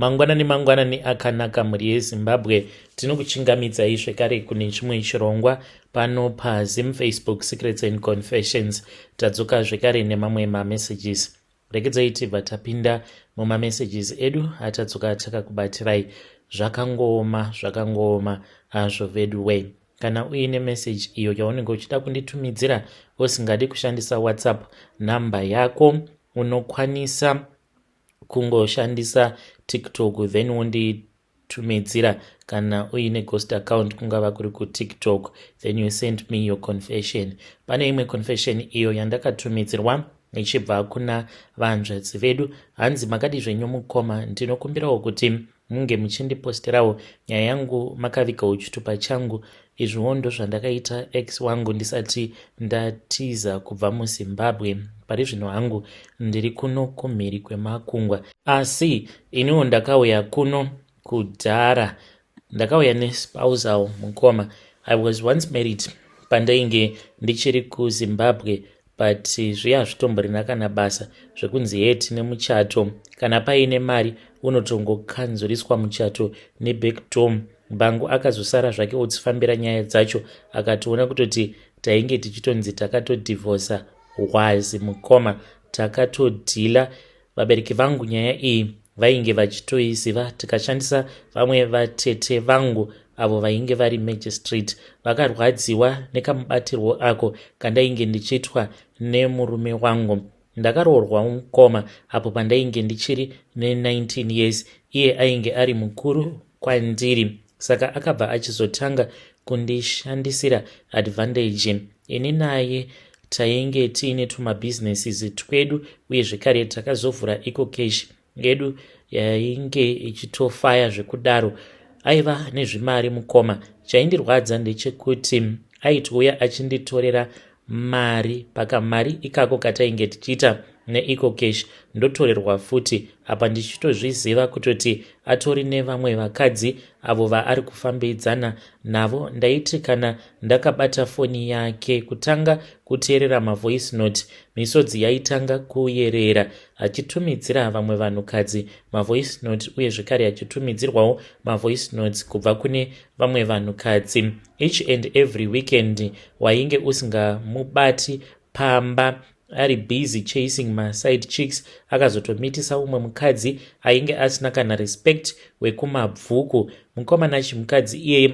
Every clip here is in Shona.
Mangwanani mangwanani akanaka mhuri yeZimbabwe, tinokuchingamidzai zvekare kune chimwe chirongwa pano paZim Facebook Secrets and Confessions. Tadzoka zvekare nemamwe mamessages. Regedzai tibva tapinda mumamessages edu atadzoka takakubatirai. Zvakangooma, zvakangooma hazvo veduwee. Kana uine message iyo yaunenge uchida kunditumidzira usingadi kushandisa WhatsApp number yako, unokwanisa kungoshandisa TikTok then wonditumidzira. Kana uine ghost account, kungava kuri kuTikTok, then you send me your confession. Pane imwe confession iyo yandakatumidzirwa ichibva kuna vanzvadzi vedu. Hanzi, "Makadi zvenyu mukoma? Ndinokumbirawo kuti munge muchindiposterawo nyaya yangu makavigawo chitupa changu. Izviwo ndozvandakaita ex wangu ndisati ndatiza kubva muZimbabwe. Pari zvino hangu ndiri kuno kumhiri kwemakungwa, asi iniwo ndakauya kuno kudhara. Ndakauya nespousal. Mukoma, I was once married pandainge ndichiri kuZimbabwe, but zviya zvitomborina kana basa zvekunzi he tine muchato. Kana paine mari unotongokanzuriswa muchato nebackdoor. Mbangu akazosara zvake odzifambira nyaya dzacho, akatoona kutoti tainge tichitonzi takatodhivhosa hwazi. Mukoma, takatodhila. Vabereki vangu nyaya iyi vainge vachitoiziva. Tikashandisa vamwe vatete vangu avo vainge vari magistrate. Vakarwadziwa nekamubatirwo ako kandainge ndichiitwa nemurume wangu. Ndakaroorwa, mukoma, apo pandainge ndichiri ne19 years. Iye ainge ari mukuru kwandiri, saka akabva achizotanga kundishandisira advantage. Ini naye tainge tiine tumabhizinesis twedu, uye zvekare takazovhura EcoCash yedu yainge ichitofaya zvekudaro. Aiva nezvimari, mukoma. Chaindirwadza ndechekuti aitouya achinditorera mari pakamari ikako katainge tichiita neEcoCash, ndotorerwa futi. Apa ndichitozviziva kutoti atori nevamwe vakadzi avo vaari kufambidzana navo. Ndaiti kana ndakabata foni yake, kutanga kuteerera mavoice note, misodzi yaitanga kuyerera, achitumidzira vamwe vanhukadzi mavoice note, uye zvekare achitumidzirwawo mavoice notes kubva kune vamwe vanhukadzi. Each and every weekend wainge usingamubati pamba, ari busy chasing maside chicks. Akazotomitisa umwe mukadzi ainge asina kana respect, wekuMabvuku. Mukomana, chimukadzi iyeye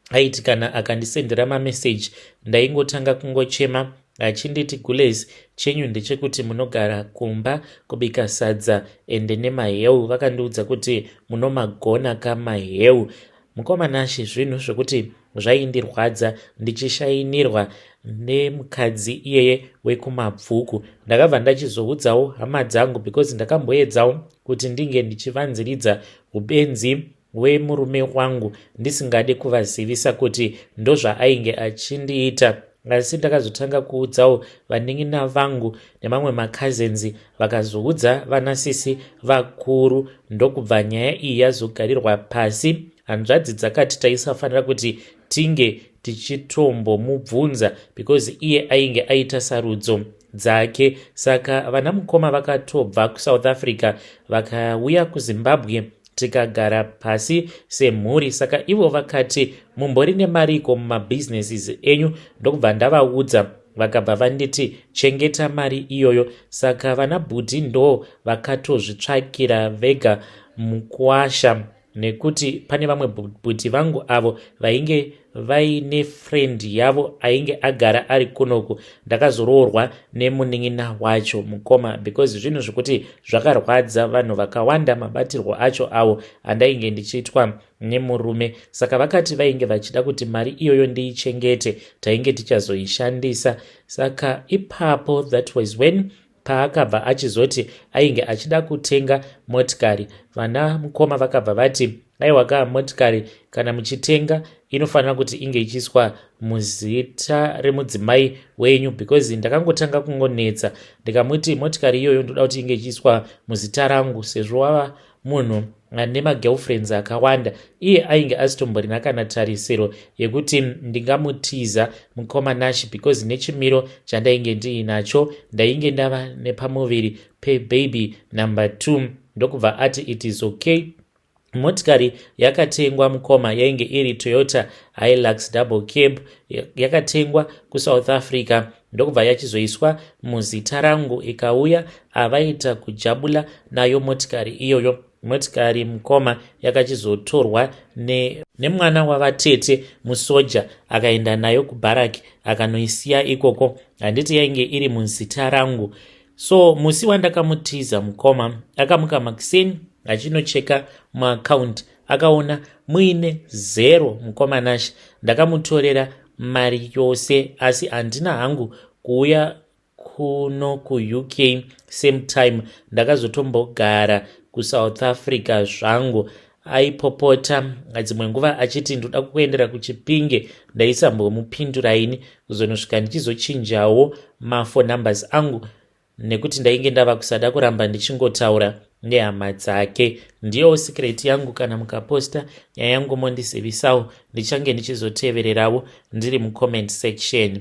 aiti kana akandisendera mameseji, ndaingotanga kungochema, achinditi, 'Gules, chenyu ndechekuti munogara kumba kubika sadza ende nemaheu. Vakandiudza kuti munomagona kamaheu.' Mukomanashi, zvinhu zvokuti zvaindirwadza ndichishainirwa nemukadzi iyeye wekuMabvuku. Ndakabva ndachizoudzawo hama dzangu, because ndakamboedzawo kuti ndinge ndichivanziridza ubenzi wemurume wangu, ndisingadi kuvazivisa kuti ndozvaainge achindiita. Asi ndakazotanga kuudzawo vanin'ina vangu nemamwe macousins, vakazoudza vanasisi vakuru, ndokubva nyaya iyi yazogarirwa pasi. Hanzvadzi dzakati taisafanira kuti tinge tichitombomubvunza, because iye ainge aita sarudzo dzake. Saka vana mukoma vakatobva kuSouth Africa vakauya kuZimbabwe, tikagara pasi semhuri. Saka ivo vakati, 'Mumbori nemariko mumabhizinesis enyu?' Ndokubva ndavaudza, vakabva vanditi, 'Chengeta mari iyoyo.' Saka vana bhudhi ndo vakatozvitsvakira vega mukuwasha, nekuti pane vamwe bhudhi vangu avo vainge vaine friend yavo ainge agara ari kunoku. Ndakazoroorwa nemunin'ina wacho, mukoma, because zvinhu zvekuti zvakarwadza vanhu vakawanda, mabatirwo acho awo andainge ndichiitwa nemurume. Saka vakati vainge vachida kuti mari iyoyo ndiichengete, tainge tichazoishandisa. Saka ipapo, that was when paakabva achizoti ainge achida kutenga motikari. Vana mukoma vakabva vati, 'Aiwa ka, motikari kana muchitenga inofanira kuti inge ichiiswa muzita remudzimai wenyu,' because ndakangotanga kungonetsa, ndikamuti motikari iyoyo ndoda kuti inge ichiiswa muzita rangu, sezvo wava munhu ane magirlfriends akawanda." Iye ainge asitomborina kana tarisiro yekuti ndingamutiza, mukoma Nashi, because nechimiro chandainge ndiinacho, ndainge ndava nepamuviri pebaby number 2. Ndokubva ati it is okay. Motikari yakatengwa mukoma yainge iri Toyota Hilux double cab, yakatengwa kuSouth Africa, ndokubva yachizoiswa muzita rangu, ikauya avaita kujabula nayo motikari iyoyo. Motikari mukoma yakachizotorwa nemwana ne wavatete musoja, akaenda nayo kubharaki akanoisiya ikoko. Handiti yainge iri muzita rangu? So musi wandakamutiza mukoma, akamuka makuseni achinocheka muaccount, akaona muine zero. Mukoma Nashe, ndakamutorera mari yose, asi handina hangu kuuya kuno kuUK same time. Ndakazotombogara kuSouth Africa zvangu. Aipopota dzimwe nguva achiti ndoda kuendera kuChipinge, ndaisambomupindura ini, kuzonosvika ndichizochinjawo maphone numbers angu nekuti ndainge ndava kusada kuramba ndichingotaura nehama dzake. Ndiyowo secret yangu. Kana mukaposta nyaya yangu mondizivisawo, ndichange ndichizotevererawo ndiri mucomment section.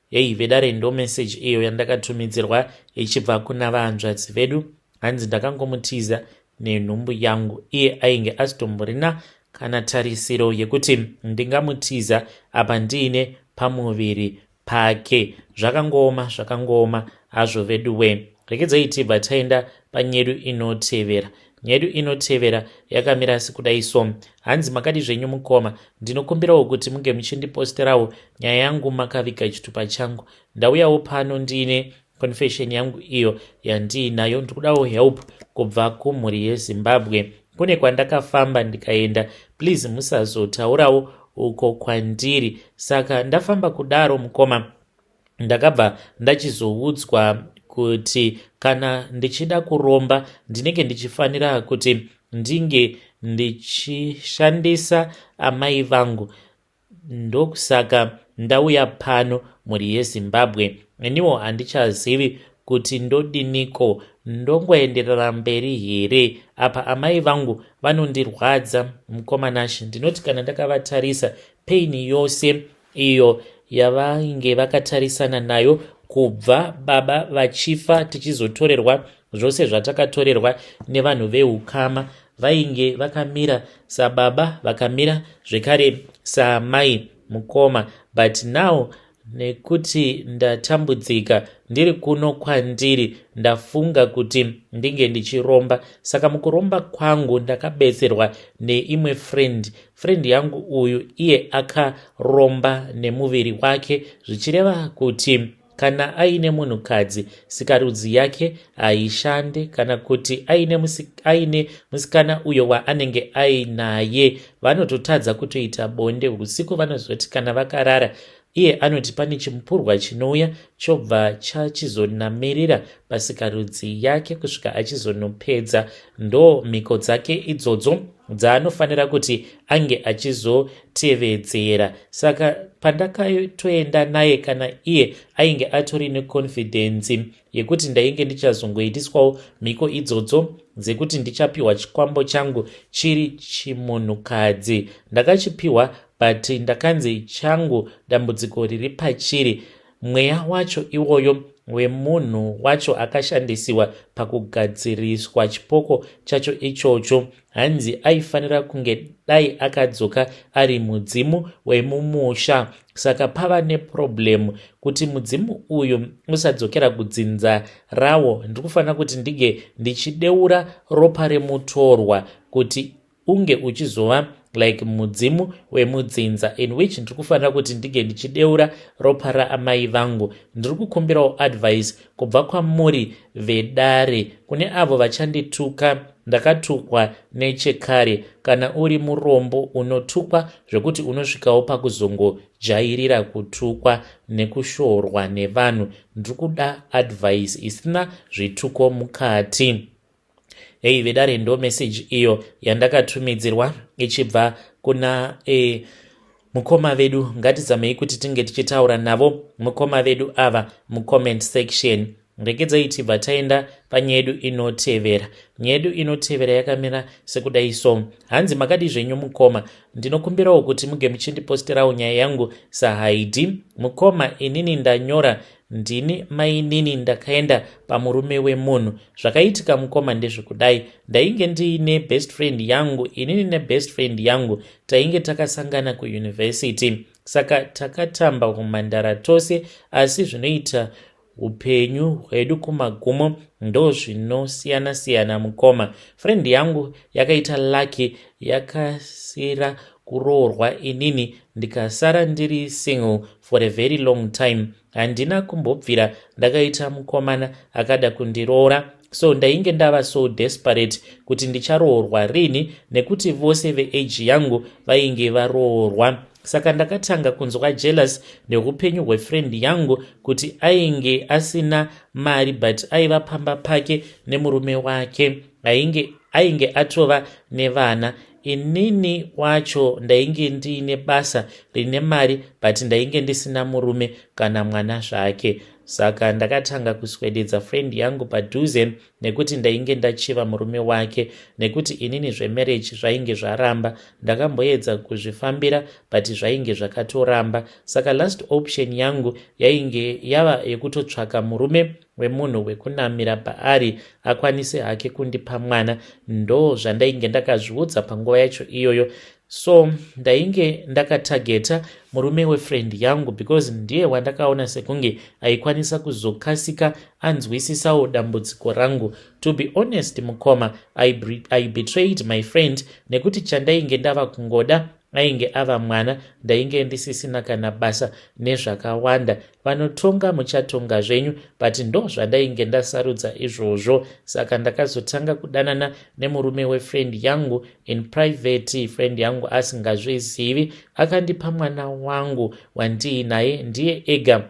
Hei vedare, ndo message iyo yandakatumidzirwa ichibva kuna vahanzvadzi vedu. Hanzi ndakangomutiza nenhumbu yangu, iye ainge asitomborina kana tarisiro yekuti ndingamutiza apa ndiine pamuviri pake. Zvakangooma, zvakangooma hazvo vedu we. Rekedzai tibva taenda panyedu inotevera. Nyedu inotevera yakamira sekudai so. Hanzi makadi zvenyu mukoma, ndinokumbirawo kuti munge muchindiposterawo nyaya yangu makaviga chitupa changu. Ndauyawo pano ndiine confession yangu iyo yandiinayo. Ndikudawo help kubva kumhuri yeZimbabwe. Kune kwandakafamba ndikaenda, please musazotaurawo uko kwandiri. Saka ndafamba kudaro mukoma, ndakabva ndachizoudzwa kuti kana ndichida kuromba ndinenge ndichifanira kuti ndinge ndichishandisa amai vangu. Ndokusaka ndauya pano, mhuri yeZimbabwe. Iniwo handichazivi kuti ndodiniko, ndongoenderera mberi here? Apa amai vangu vanondirwadza mukoma Nashe. Ndinoti kana ndakavatarisa, pain yose iyo yavainge vakatarisana nayo kubva baba vachifa, tichizotorerwa zvose zvatakatorerwa nevanhu veukama, vainge vakamira sababa, vakamira zvekare saamai mukoma. But now nekuti ndatambudzika ndiri kuno kwandiri, ndafunga kuti ndinge ndichiromba. Saka mukuromba kwangu ndakabetserwa neimwe friend. Friend yangu uyu iye akaromba nemuviri wake, zvichireva kuti kana aine munhukadzi, sikarudzi yake haishande. Kana kuti aine, aine musikana uyo waanenge ainaye, vanototadza kutoita bonde usiku. Vanozoti kana vakarara, iye anoti pane chimupurwa chinouya chobva chachizonamirira pasikarudzi yake kusvika achizonopedza. Ndo mhiko dzake idzodzo dzaanofanira kuti ange achizotevedzera. Saka pandakatoenda naye, kana iye ainge atori neconfidence yekuti ndainge ndichazongoitiswawo mhiko idzodzo dzekuti ndichapiwa chikwambo changu chiri chimunhukadzi. Ndakachipiwa, but ndakanzi changu dambudziko riri pachiri, mweya wacho iwoyo wemunhu wacho akashandisiwa pakugadziriswa chipoko chacho ichocho, hanzi aifanira kunge dai akadzoka ari mudzimu wemumusha. Saka pava neproblem kuti mudzimu uyu usadzokera kudzinza rawo, ndiri kufanira kuti ndinge ndichideura ropa remutorwa kuti unge uchizova like mudzimu wemudzinza, in which ndiri kufanira kuti ndinge ndichideura ropa raamai vangu. Ndiri kukumbirawo advice kubva kwamuri vedare. Kune avo vachandituka, ndakatukwa nechekare. Kana uri murombo unotukwa zvekuti unosvikawo pakuzongojairira kutukwa nekushorwa nevanhu. Ndiri kuda advice isina zvituko mukati. Hei vedare, ndo message iyo yandakatumidzirwa ichibva kuna mukoma vedu. Ngatizamei kuti tinge tichitaura navo mukoma vedu ava mucomment section. Regedzai tibva taenda panyedu inotevera. Nyedu inotevera yakamira sekudai so. Hanzi makadi zvenyu mukoma, ndinokumbirawo kuti muge muchindiposterawo nyaya yangu sahaidi. Mukoma, inini ndanyora. Ndini mainini ndakaenda pamurume wemunhu. Zvakaitika mukoma ndezvekudai. Ndainge ndiine best friend yangu. Inini nebest friend yangu tainge takasangana kuuniversity. Saka takatamba humhandara tose asi zvinoita upenyu hwedu kumagumo ndozvinosiyana siyana mukoma. Friend yangu yakaita lucky yakasira kuroorwa inini ndikasara ndiri single for a very long time. Handina kumbobvira ndakaita mukomana akada kundiroora so ndainge ndava so desperate kuti ndicharoorwa rini nekuti vose veage yangu vainge varoorwa. Saka ndakatanga kunzwa jealous neupenyu hwefriend yangu kuti ainge asina mari but aiva pamba pake nemurume wake ainge atova nevana. Inini wacho ndainge ndiine basa rine mari but ndainge ndisina murume kana mwana zvake. Saka ndakatanga kuswededza friend yangu padhuze nekuti ndainge ndachiva murume wake nekuti inini zvemarriage zvainge zvaramba. Ndakamboedza kuzvifambira but zvainge zvakatoramba. Saka last option yangu yainge yava yekutotsvaka murume wemunhu wekunamira paari akwanise hake kundipa mwana. Ndo zvandainge ndakazviudza panguva yacho iyoyo. So ndainge ndakatageta murume wefriend yangu because ndiye wandakaona sekunge aikwanisa kuzokasika anzwisisawo dambudziko rangu. To be honest mukoma, I betrayed my friend nekuti chandainge ndava kungoda ainge ava mwana. Ndainge ndisisina kana basa nezvakawanda. Vanotonga muchatonga zvenyu, but ndo zvandainge ndasarudza izvozvo. Saka ndakazotanga kudanana nemurume wefriend yangu in private, friend yangu asingazvizivi. Akandipa mwana wangu wandiinaye ndiye ega.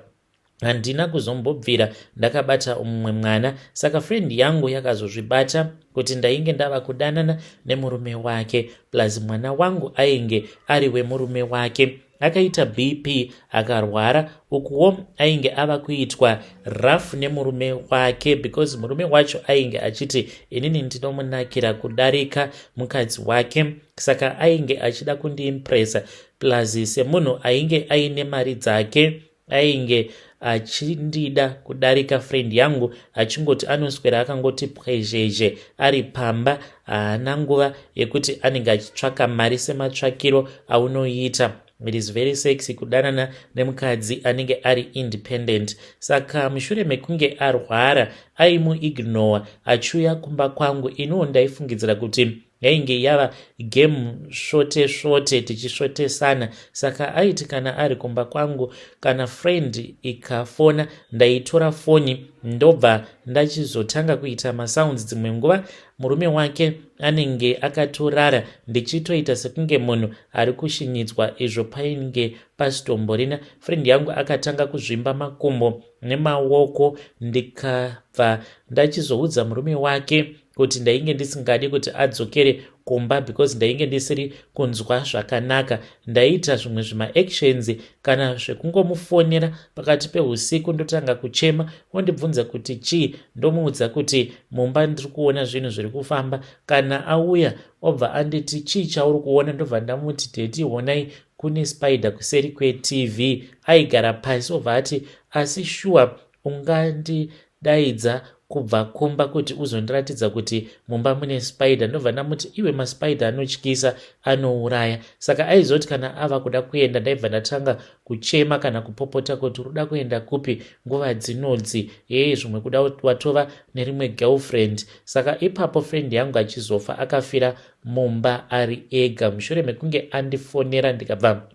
Handina kuzombobvira ndakabata mumwe mwana. Saka friend yangu yakazozvibata kuti ndainge ndava kudanana nemurume wake, plus mwana wangu ainge ari wemurume wake. Akaita BP akarwara, ukuwo ainge ava kuitwa rough nemurume wake because murume wacho ainge achiti inini ndinomunakira kudarika mukadzi wake. Saka ainge achida kundiimpresa, plus semunhu ainge aine mari dzake ainge achindida kudarika friend yangu, achingoti anoswera akangoti pwezhezhe ari pamba, haana nguva yekuti anenge achitsvaka mari sematsvakiro aunoita. It is very sexy kudanana nemukadzi anenge ari independent. Saka mushure mekunge arwara aimuignora achiuya kumba kwangu. Iniwo ndaifungidzira kuti yainge yava game, svote svote tichisvotesana. Saka aiti kana ari kumba kwangu, kana friend ikafona, ndaitora foni ndobva ndachizotanga kuita masounds. Dzimwe nguva murume wake anenge akatorara, ndichitoita sekunge munhu ari kushinyidzwa, izvo painge pasitomborina. Friend yangu akatanga kuzvimba makumbo nemaoko, ndikabva ndachizoudza murume wake kuti ndainge ndisingadi kuti adzokere kumba because ndainge ndisiri kunzwa zvakanaka. Ndaiita zvimwe zvimaactions kana zvekungomufonera pakati peusiku, ndotanga kuchema, ondibvunza kuti chii, ndomuudza kuti mumba ndiri kuona zvinhu zviri kufamba. Kana auya obva anditi, "Chii chauri kuona?" Ndobva ndamuti, "Daddy, honai, kune spider kuseri kweTV." Aigara pasi obva ati, "Asi shuwa ungandidaidza kubva kumba kuti uzondiratidza kuti mumba mune spider?" Ndobva ndamuti, "Iwe, maspider anotyisa, anouraya." Saka aizoti kana ava kuda kuenda, ndaibva ndatanga kuchema kana kupopota kuti, "Uruda kuenda kupi nguva dzinodzi? Yeye, zvimwe kuda watova nerimwe girlfriend." Saka ipapo friend yangu achizofa, akafira mumba ari ega mushure mekunge andifonera, ndikabva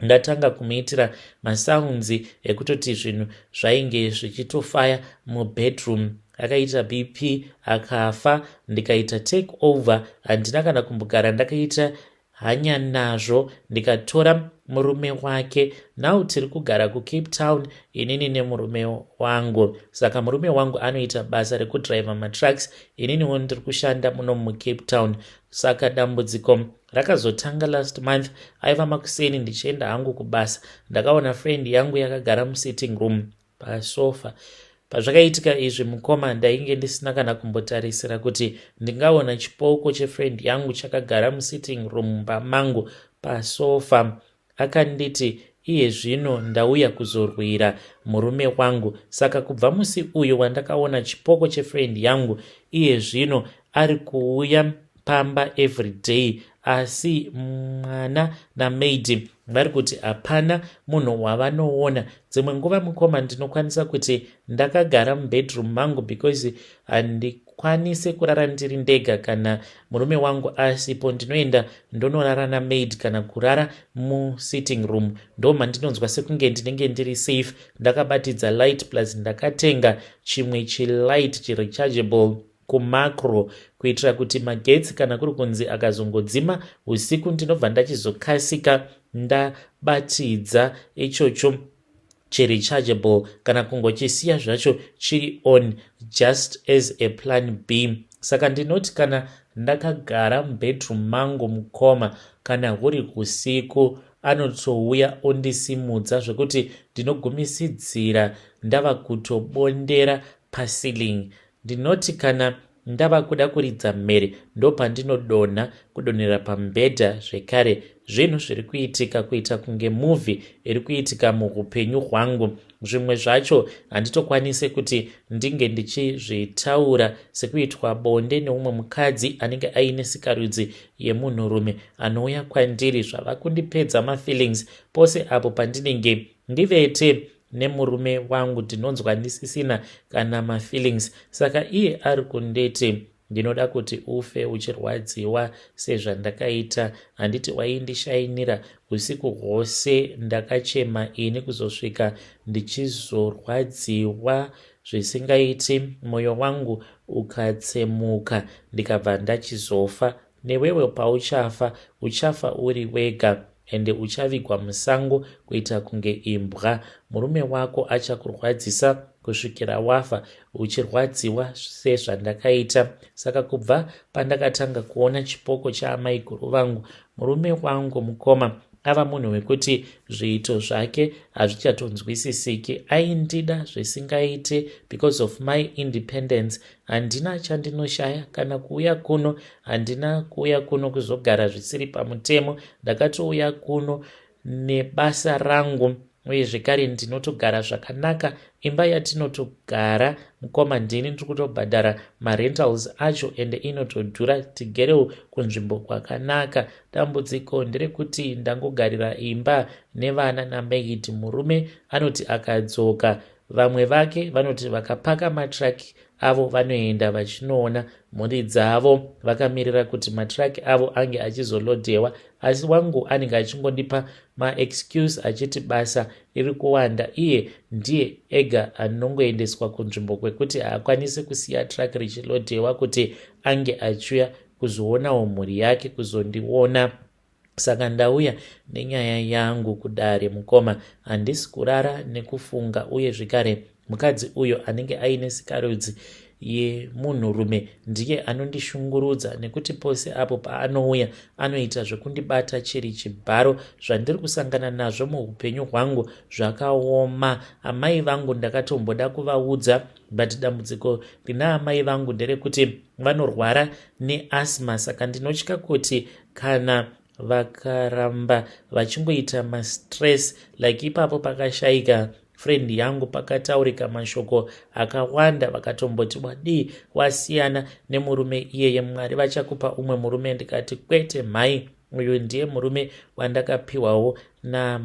ndatanga kumuitira masounds ekutoti zvinhu zvainge zvichitofaya mubedroom. Akaita BP akafa, ndikaita take over. Handina kana kumbogara ndakaita hanya nazvo, ndikatora murume wake. Now tiri kugara kuCape Town, inini nemurume wangu. Saka murume wangu anoita basa rekudhiraivha matrucks, ininiwo ndiri kushanda muno muCape Town. Saka dambudziko rakazotanga last month. Aiva makuseni, ndichienda hangu kubasa, ndakaona friend yangu yakagara musitting room pasofa. Pazvakaitika izvi mukoma, ndainge ndisina kana kumbotarisira kuti ndingaona chipoko chefriend yangu chakagara musitting room mumba mangu pasofa. Akanditi Iye zvino ndauya kuzorwira murume wangu. Saka kubva musi uyu wandakaona chipoko chefriend yangu, iye zvino ari kuuya pamba everyday, asi mwana namaid vari kuti hapana munhu wavanoona. Dzimwe nguva, mukoma, ndinokwanisa kuti ndakagara mubedroom mangu because handikwanisi kurara ndiri ndega kana murume wangu asipo. Ndinoenda ndonorara namaid kana kurara musitting room, ndo mandinonzwa sekunge ndinenge ndiri safe, ndakabatidza light. Plus ndakatenga chimwe chilight chirechargeable kuMakro kuitira kuti magetsi kana kuri kunzi akazongodzima usiku, ndinobva ndachizokasika ndabatidza ichocho chirechargeable, kana kungochisiya zvacho chiri on just as a plan B. Saka ndinoti kana ndakagara mubedroom mangu, mukoma, kana huri usiku, anotouya ondisimudza zvekuti ndinogumisidzira ndava kutobondera paceiling. Ndinoti kana ndava kuda kuridza mhere, ndopandinodonha kudonhera pamubhedha zvekare. Zvinhu zviri kuitika kuita kunge movie iri kuitika muupenyu hwangu. Zvimwe zvacho handitokwanisi kuti ndinge ndichizvitaura, sekuitwa bonde neumwe mukadzi anenge aine sikarudzi yemunhurume anouya kwandiri. Zvava kundipedza mafeelings. Pose apo pandinenge ndivete nemurume wangu, ndinonzwa ndisisina kana mafeelings. Saka iye ari kunditi, "Ndinoda kuti ufe uchirwadziwa sezvandakaita. Handiti waindishainira usiku hwose ndakachema ini kuzosvika ndichizorwadziwa zvisingaiti, mwoyo wangu ukatsemuka, ndikabva ndachizofa? Newewe pauchafa, uchafa uri wega, ende uchavigwa musango kuita kunge imbwa. Murume wako achakurwadzisa kusvikira wafa uchirwadziwa sezvandakaita." Saka kubva pandakatanga kuona chipoko chaamai guru vangu, murume wangu, mukoma, ava munhu wekuti zviito zvake hazvichatonzwisisiki. Aindida zvisingaite because of my independence. Handina chandinoshaya. Kana kuuya kuno, handina kuuya kuno kuzogara zvisiri pamutemo. Ndakatouya kuno nebasa rangu, uye zvekare ndinotogara zvakanaka. Imba yatinotogara, mukoma, ndini ndiri kutobhadhara marentals acho, ende inotodhura. Tigerewo kunzvimbo kwakanaka. Dambudziko nderekuti ndangogarira imba nevana namaid. Murume anoti akadzoka, vamwe vake vanoti vakapaka matraki avo vanoenda vachinoona mhuri dzavo, vakamirira kuti matraki avo ange achizolodhewa. Asi wangu anenge achingondipa maexcuse achiti basa riri kuwanda, iye ndiye ega anongoendeswa kunzvimbo kwekuti haakwanisi kusiya truck richilodhewa kuti ange achiuya kuzoonawo mhuri yake, kuzondiona. Saka ndauya nenyaya yangu kudare, mukoma. Handisi kurara nekufunga, uye zvekare mukadzi uyo anenge aine sikarudzi yemunhurume ndiye anondishungurudza, nekuti pose apo paanouya anoita zvekundibata chiri chibharo. Zvandiri kusangana nazvo muupenyu hwangu zvakaoma. Amai vangu ndakatomboda kuvaudza, but dambudziko rina amai vangu nderekuti vanorwara neasthma, saka ndinotya kuti kana vakaramba vachingoita mastress like ipapo pakashayika friend yangu, pakataurika mashoko akawanda, vakatomboti, "Wadii wasiyana nemurume iyeye? Mwari vachakupa umwe murume." Ndikati, "Kwete mhai, uyu ndiye murume wandakapiwawo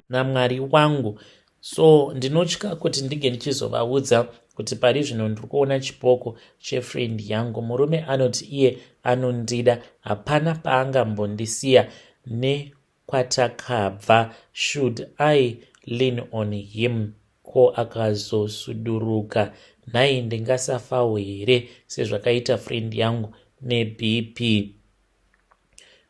naMwari wangu." So ndinotya kuti ndinge ndichizovaudza kuti pari zvino ndiri kuona chipoko chefriend yangu. Murume anoti iye anondida, hapana paangambondisiya nekwatakabva. Should I lean on him? Ko akazosuduruka nhai, ndingasafawo here sezvakaita friend yangu neBP?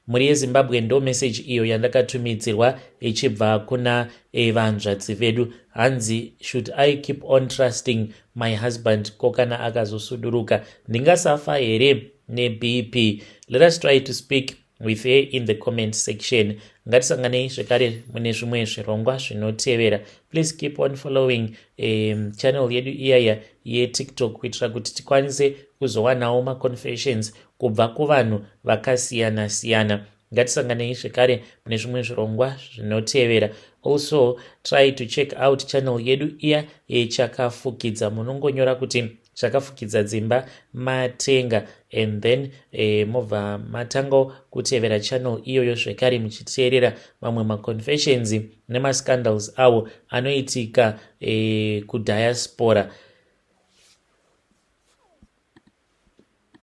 Mhuri yeZimbabwe, ndo meseji iyo yandakatumidzirwa ichibva kuna vanzvadzi vedu. Hanzi, "Should I keep on trusting my husband? Ko kana akazosuduruka, ndingasafa here neBP?" Let us try to speak with her in the comment section. Ngatisanganei zvekare mune zvimwe zvirongwa zvinotevera. Please keep on following channel yedu iyaya yeTikTok kuitira kuti tikwanise kuzowanawo maconfessions kubva kuvanhu vakasiyana siyana. Ngatisanganei zvekare mune zvimwe zvirongwa zvinotevera. Also try to check out channel yedu iya yechakafukidza. Munongonyora kuti Chakafukidza Dzimba Matenga and then mobva matangawo kutevera channel iyoyo zvekare, muchiteerera mamwe maconfessions nemascandals awo anoitika kudiaspora.